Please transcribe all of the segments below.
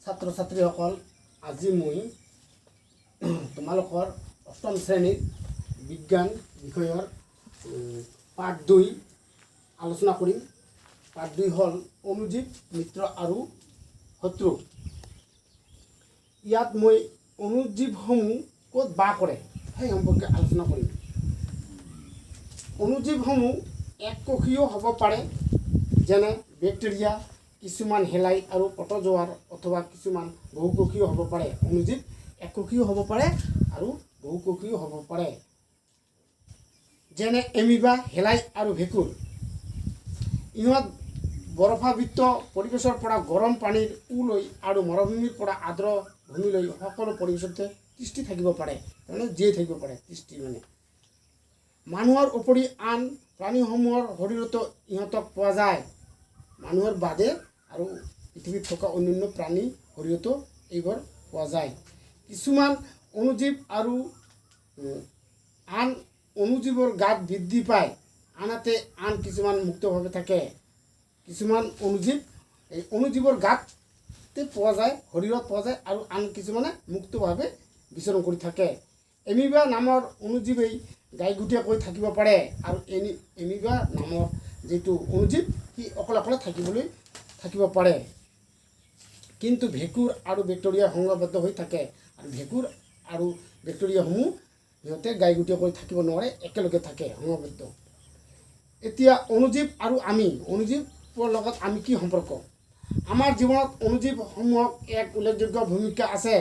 ছাত্ৰ ছাত্ৰীসকল, আজি মই তোমালোকৰ অষ্টম শ্ৰেণীৰ বিজ্ঞান বিষয়ৰ পাঠ 2 আলোচনা কৰিম। পাঠ 2 হ'ল অনুজীৱ মিত্ৰ আৰু শত্ৰু। ইয়াত মই অনুজীৱসমূহ ক'ত বাস কৰে, সেই সম্পৰ্কে আলোচনা কৰিম। অনুজীৱসমূহ এককোষীয় হ'ব পাৰে, যেনে বেক্টেৰিয়া, কিছুমান শেলাই আৰু প্ৰটজোৱাৰ, অথবা কিছুমান বহুকোষীয় হ'ব পাৰে। অনুজীৱ এককোষীয় হ'ব পাৰে আৰু বহুকোষীয় হ'ব পাৰে, যেনে এমিবা, শেলাই আৰু ভেঁকুৰ। ইহঁত বৰফাবৃত পৰিৱেশৰ পৰা গৰম পানীৰ উলৈ আৰু মৰুভূমিৰ পৰা আৰ্দ্ৰ ভূমিলৈ সকলো পৰিৱেশতে তিষ্ঠি থাকিব পাৰে, তাৰমানে জীয়াই থাকিব পাৰে। তিষ্ঠি মানে মানুহৰ উপৰি আন প্ৰাণীসমূহৰ শৰীৰতো ইহঁতক পোৱা যায়। মানুহৰ বাদে আৰু পৃথিৱীত থকা অন্যান্য প্ৰাণী শৰীৰতো এইবোৰ পোৱা যায়। কিছুমান অনুজীৱ আৰু আন অনুজীৱৰ গাত বৃদ্ধি পায়, আনহাতে আন কিছুমান মুক্তভাৱে থাকে। কিছুমান অনুজীৱ এই অনুজীৱৰ গাতে পোৱা যায়, শৰীৰত পোৱা যায় আৰু আন কিছুমানে মুক্তভাৱে বিচৰণ কৰি থাকে। এমিবা নামৰ অনুজীৱেই গাইগুটীয়াকৈ থাকিব পাৰে আৰু এমিবা নামৰ যিটো অনুজীৱ, সি অকলে অকলে থাকিব পাৰে। কিন্তু ভেঁকুৰ আৰু বেক্টেৰিয়া সংঘবদ্ধ হৈ থাকে আৰু ভেঁকুৰ আৰু বেক্টেৰিয়াসমূহ সিহঁতে গাইগুটীয়াকৈ থাকিব নোৱাৰে, একেলগে থাকে সংঘবদ্ধ। এতিয়া অনুজীৱ আৰু আমি, অনুজীৱৰ লগত আমি কি সম্পৰ্ক? আমাৰ জীৱনত অনুজীৱসমূহক এক উল্লেখযোগ্য ভূমিকা আছে।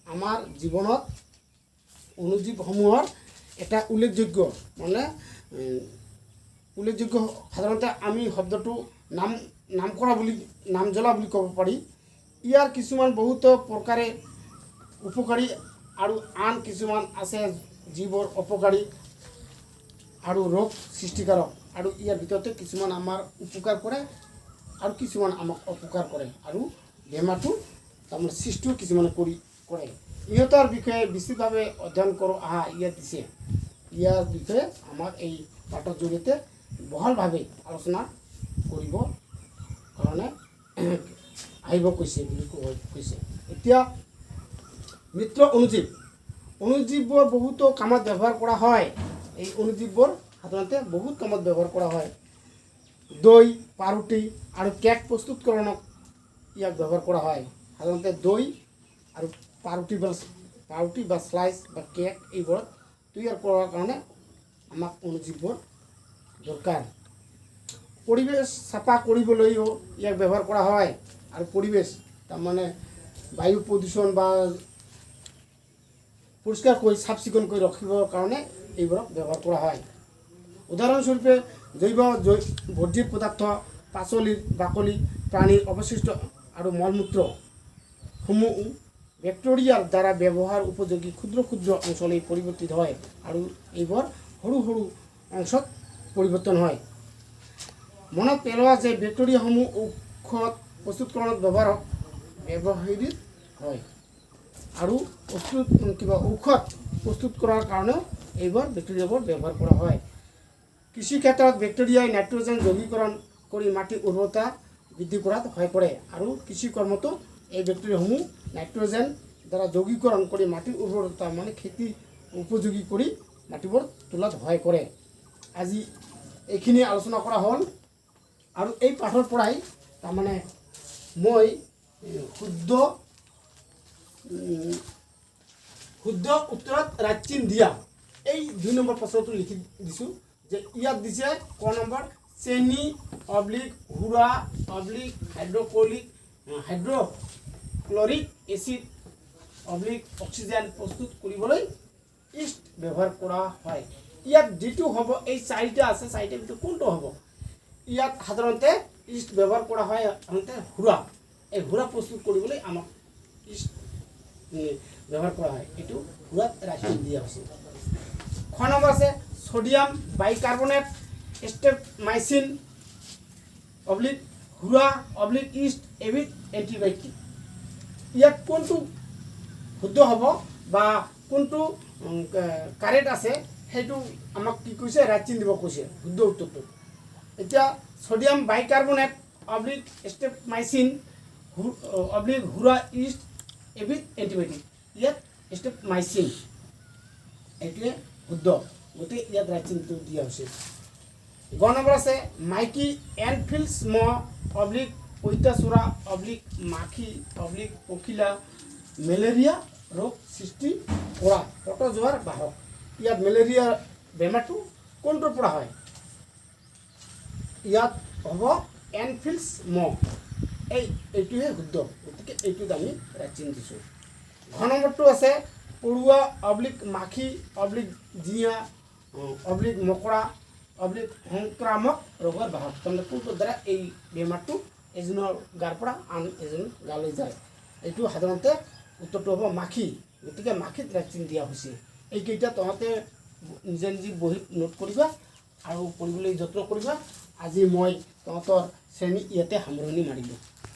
আমাৰ জীৱনত অনুজীৱসমূহৰ এটা উল্লেখযোগ্য মানে উল্লেখযোগ্য, সাধাৰণতে আমি শব্দটো নাম কৰা বুলি, নাম জ্বলা বুলি ক'ব পাৰি। ইয়াৰ কিছুমান বহুতো প্ৰকাৰে উপকাৰী আৰু আন কিছুমান আছে যিবোৰ অপকাৰী আৰু ৰোগ সৃষ্টিকাৰক। আৰু ইয়াৰ ভিতৰতে কিছুমান আমাৰ উপকাৰ কৰে আৰু কিছুমান আমাক অপকাৰ কৰে আৰু বেমাৰটো তাৰমানে সৃষ্টিও কিছুমানে কৰে। ইহঁতৰ বিষয়ে বিস্তৃতভাৱে অধ্যয়ন কৰোঁ আহা। ইয়াত দিছে, ইয়াৰ বিষয়ে আমাক এই পাঠৰ জৰিয়তে বহলভাৱে আলোচনা কৰিব কাৰণে আহিব কৈছে বুলি কৈছে। এতিয়া মিত্ৰ অনুজীৱ। অনুজীৱবোৰ বহুতো কামত ব্যৱহাৰ কৰা হয়। এই অনুজীৱবোৰ সাধাৰণতে বহুত কামত ব্যৱহাৰ কৰা হয়। দৈ, পাউৰুটি আৰু কেক প্ৰস্তুতকৰণত ইয়াক ব্যৱহাৰ কৰা হয়। সাধাৰণতে দৈ আৰু পাউৰুটি বা শ্লাইচ বা কেক এইবোৰত তৈয়াৰ কৰাৰ কাৰণে আমাক অনুজীৱবোৰ দৰকাৰ। পৰিৱেশ চাফা কৰিবলৈও ইয়াক ব্যৱহাৰ কৰা হয় আৰু পৰিৱেশ তাৰমানে বায়ু প্ৰদূষণ বা পৰিষ্কাৰ কৰি চাফ চিকুণ কৰি ৰাখিবৰ কাৰণে এইবোৰক ব্যৱহাৰ কৰা হয়। উদাহৰণস্বৰূপে জৈৱ বৰ্জিত পদাৰ্থ, পাচলিৰ বাকলি, প্ৰাণীৰ অৱশিষ্ট আৰু মলমূত্ৰ সমূহ বেক্টেৰিয়াৰ দ্বাৰা ব্যৱহাৰ উপযোগী ক্ষুদ্ৰ ক্ষুদ্ৰ অংশলৈ পৰিৱৰ্তিত হয় আৰু এইবোৰ সৰু সৰু অংশত পৰিৱৰ্তন হয়। মনত পেলোৱা যে বেক্টেৰিয়াসমূহ ঔষধ প্ৰস্তুতকৰণত ব্যৱহৃত হয় আৰু প্ৰস্তুত কিবা ঔষধ প্ৰস্তুত কৰাৰ কাৰণেও এইবোৰ বেক্টেৰিয়াবোৰ ব্যৱহাৰ কৰা হয়। কৃষি ক্ষেত্ৰত বেক্টেৰিয়াই নাইট্ৰজেন যৌগীকৰণ কৰি মাটিৰ উৰ্বৰতা বৃদ্ধি কৰাত সহায় কৰে আৰু কৃষি কৰ্মতো এই বেক্টেৰিয়াসমূহ নাইট্ৰজেন দ্বাৰা যৌগীকৰণ কৰি মাটিৰ উৰ্বৰতা মানে খেতি উপযোগী কৰি মাটিবোৰ তোলাত সহায় কৰে। আজি এইখিনি আলোচনা কৰা হ'ল আৰু এই পাঠৰ পৰাই তাৰমানে মই শুদ্ধ উত্তৰত ৰাইট চিন দিয়া, এই 2 নম্বৰ প্ৰশ্নটো লিখি দিছোঁ যে ইয়াত দিছে ক নম্বৰ চেনি অব্লিক সুৰা oblique hydrochloric acid oblique oxygen প্ৰস্তুত কৰিবলৈ ইষ্ট ব্যৱহাৰ কৰা হয়। ইয়াত যিটো হ'ব, এই চাৰিটা আছে, চাৰিটাৰ ভিতৰত কোনটো হ'ব? ইয়াত সাধাৰণতে ইষ্ট ব্যৱহাৰ কৰা হয় সাধাৰণতে সুৰা। এই সুৰা প্ৰস্তুত কৰিবলৈ আমাক ইষ্ট ব্যৱহাৰ কৰা হয়। এইটো সুৰাত ৰাখি দিয়া হৈছে। খ নম্বৰ আছে ছডিয়াম বাইকাৰ্বনেট, ষ্ট্ৰেপ্টমাইচিন অব্লিক সুৰা অব্লিক ইষ্ট এবিধ এণ্টিবায়'টিক। ইয়াত কোনটো শুদ্ধ হ'ব বা কোনটো কাৰেক্ট আছে, সেইটো আমাক কি কৈছে? ৰাইট চিন দিব কৈছে শুদ্ধ উত্তৰটো। এতিয়া sodium bicarbonate oblique streptomycin oblique হুৰা ইষ্ট এবিধ এণ্টিবায়'টিক। ইয়াত ষ্ট্ৰেপ্টমাইচিন, এইটোৱে শুদ্ধ। গতিকে ইয়াত ৰাইট চিনটো দিয়া হৈছে। গ নম্বৰ আছে মাইকী এনফিলছ মহ অব্লিক পঁইতাচোৰা অব্লিক মাখি অব্লিক পখিলা মেলেৰিয়া ৰোগ সৃষ্টি কৰা প্ৰটজোৱাৰ বাহক। ইয়াত মেলেৰিয়া বেমাৰটো কোনটোৰ পৰা হয়? ইয়াত হ'ব এনফিলছ মহ। এইটোহে শুদ্ধ। গতিকে এইটোত আমি ৰাইট চিন দিছোঁ। ঘ নম্বৰটো আছে পৰুৱা অব্লিক মাখি অব্লিক জিঞা অব্লিক মকৰা অব্লিক সংক্ৰামক ৰোগৰ বাহক। তাৰমানে কোনটোৰ দ্বাৰা এই বেমাৰটো এজনৰ গাৰ পৰা আন এজন গালৈ যায়? এইটো সাধাৰণতে উত্তৰটো হ'ব মাখি। গতিকে মাখিত ৰাইট চিন দিয়া হৈছে। এইকেইটা তহঁতে নিজে নিজে বহীত নোট কৰিবা আৰু পঢ়িবলৈ যত্ন কৰিবা। আজি মই তহঁতৰ শ্ৰেণী ইয়াতে সামৰণি মাৰিলোঁ।